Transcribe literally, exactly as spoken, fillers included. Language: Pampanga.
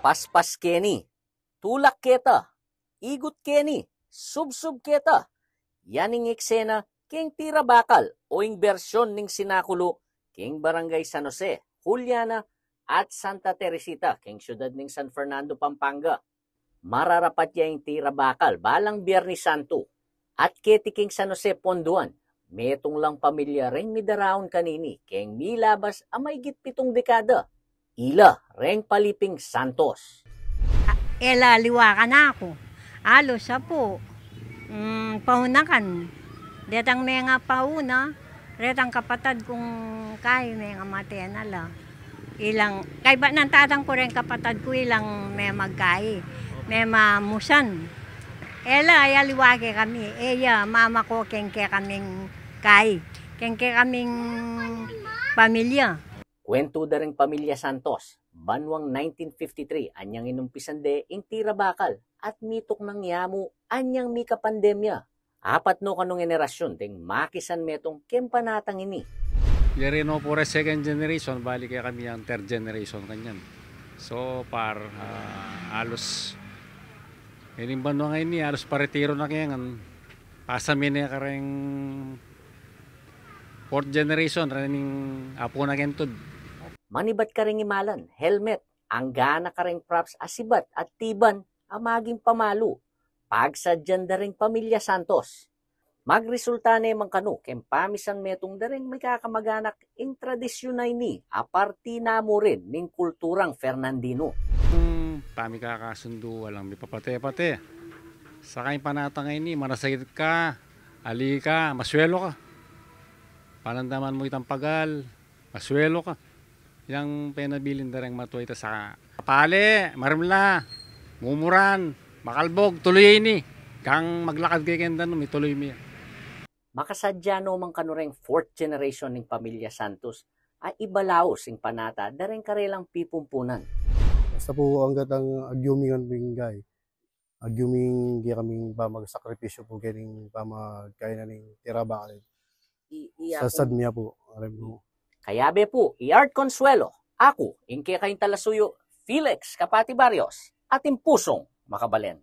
Paspas keni, tulak keta, igut keni, subsub keta. Yan ing eksena keng Tira Bakal o ing bersyon ning sinakulu keng Barangay San Jose, Juliana, at Santa Teresita keng syudad ning San Fernando, Pampanga. Mararapat ya ing Tira Bakal balang Biernes Santo. At keti keng San Jose, Ponduan, metung lang pamilya reng midaraun kanini keng milabas a maigit pitung dekada. Ila reng Paliping Santos. A, e la aliwa kanaku. Alus apu. Mm, paunakan. Detang menga pauna, retang kapatad kung kai mengamate na la. Ilang, kaybat nang tatang ku reng kapatad ku, ilang me magkai, me mamusan. E la, e aliwa kekami, e ya mama ku keng kekaming kai, keng kekaming pamilya. Kuwentu da reng pamilya Santos, banwang nineteen fifty-three anyang inumpisan de ing Tira Bakal at mituknang yamu anyang mikapandemya. Apat no kanung henerasyon deng makisan metung keng panatang ini. Yari no pu re second generation, bali kekami yang third generation kanyan. So far, ah, alus, ining banwa ngeni, alus paretiru na keng, pasa mi ne kareng fourth generation, rening apu na keng tud. Manibat kareng imalan, helmet, anggana kareng props a sibat at tiban a maging pamalu. Pagsadyan da reng pamilya Santos. Magresulta ne man kanu keng pamisan metung da reng mikakamaganak ing tradisyun a ini a parti na mu rin ning kulturang Fernandino. Hmm, pamikakasundu, walang mipapate-pate. Saka ing panatang a ini, manasakit ka, ali ka, maswelo ka. Panandaman mu itang pagal, maswelo ka. Yang penabilin da reng matua ita sa pale, marimla, mumuran, makalbog, tuluy ini. Kang maglakad keng danum, ituloy mi. Makasadya no man kanu reng fourth generation ning pamilya Santos a ibalaus ing panata da reng karelang pipumpunan. Basta pu anggat ang agyuming ing gai. Agyuming kekaming pamagsakripisyu pu kening pamagkainan ning Tira Bakal. I, i, sa aku, sadmia pu, arem pu. Kayabe pu, i Art Consuelo, aku, ing kekayung talasuyu, Felix Kapati Barrios, atin pusung makabalen.